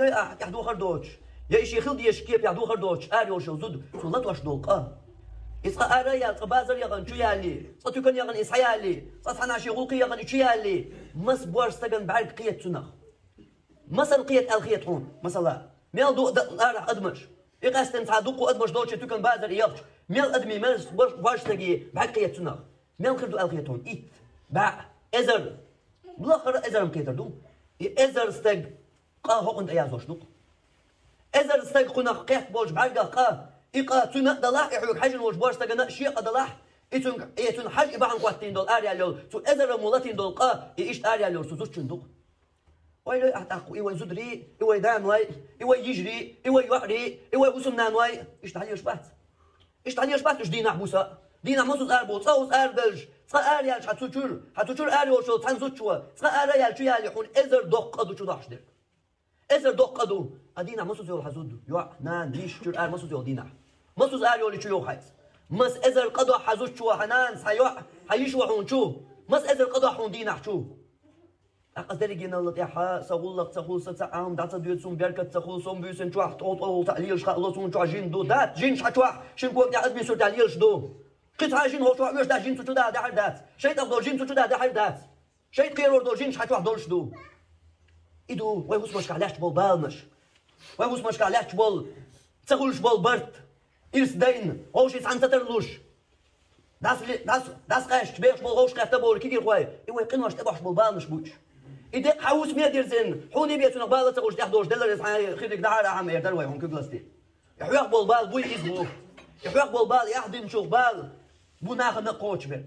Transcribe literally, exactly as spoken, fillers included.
Ой, ахь тӀехь духар доцуш, я и шен хила дезаш кепехь духар доцуш, ара йолуш йолу зуда, цо латош долу къа. И цкъа ара а яьлла, цкъа базар яхана чу ялале, цкъа туькан яхана и схьаялале, цкъа цхьана шен гӀуллакхе яхана и чу ялале, маса боьрша стагана бӀаьрг кхета цунах. Масана кхета аьлла хета хьуна, масала, мел ду а дан арахь адамаш. И къаьстина цхьа дуккха адамаш долчу туькан базар яхча, мел адамийн, мел боьрша стаге бӀаьрг кхета цунах. Мел хир ду аьлла хета хьуна? Итт, бӀе, эзар. Лаххара эзар-м кхетар ду. И эзар стаг къа хӀокхунна тӀе яздеш ду-кх. Эзар стаг кхунах кхетта болчу бӀаьргах къа, и къа цуьнан а далахь, и хьоьга хьаьжна волчу боьрша стагана а шен къа далахь, и цуьнга, и цуьнан хьажа и бахьана хӀоттийна долу араяьлла йолу, цу эзар-м ву латийна долу къа, и иштта араяьлла йолуш цу зудчун ду-кх. Ойла йой ахь тӀаккха, и вай зударий, и вай даной, и вай йижарий, и вай йоӀарий, и вай хӀусамнаной, иштта дӀалелаш бац. Иштта дӀалелаш бац уьш дийнахь-буса а. Дийнахь массо а ара бу, цкъа хӀуса ара белаш, цкъа ара яьлча хьан цу чуьра, хьан цу чуьра ара йолуш йолу цхьана зудчо, цкъа ара яьлла чу ялале, хьуна эзар доккха къа ду чу дохьуш дерг. Эзар доккха къа ду. Ткъа дийнахь массо а йолу хьан зуда, йоӀ, нана, йиша чуьра ара массо а йолу дийнахь? Массо а ара йолий чу йогӀу хьайца? Маса эзар къа дохьу хьан зудчо, хьан нана, хьан йоӀ, хьан йиша ву хьуна чу? Маса эзар къа дохьу хьуна дийнахь чу? ТӀаккха аса дерригеналла тӀехь сан гӀуллакх ца хуьлу, сан цхьа Ӏамда дӀа ца доьду, суна беркат ца хуьлу, сон буьйсанна чохь тӀо-, тӀо-, тӀо-, лелаш хаало, суна чохь жин ду, дац, жин шу хьан чохь, шина кога тӀехь адамийн суртехь лелаш ду. Кхин цхьа жин хӀокху чохь оьшуш дац, жин цу чу да даьхьар дац. ШайтӀах долу жин цу чу да даьхьар дац. ШайтӀа кхерор долу жин шу хьан чохь долуш ду. И ду вай хӀусамашкахь лаьтташ болу баланаш. Вай хӀусамашкахь лаьтташ болу, ца хуьлуш болу барт, ирс дайна, вовшийн цхьаьна ца тарлуш. Дас ли-, дас, дас къаьсташ бехаш болу вовшахкхетта болу кегийрхой, и вай къиношна тӀебахьаш болу баланаш бу уьш. И декъа хьан хӀусаме дирзина, хьуна бен цунах бала ца хуьлуш тӀехь долуш делара иза, хьан хириг дахьара ахьа ма эр дара вай хьуна куьг ластий. И хьоьх болу бала буй иза бу. И хьоьх болу бала, и ахь динчух бала бу нахана а кхочушберг.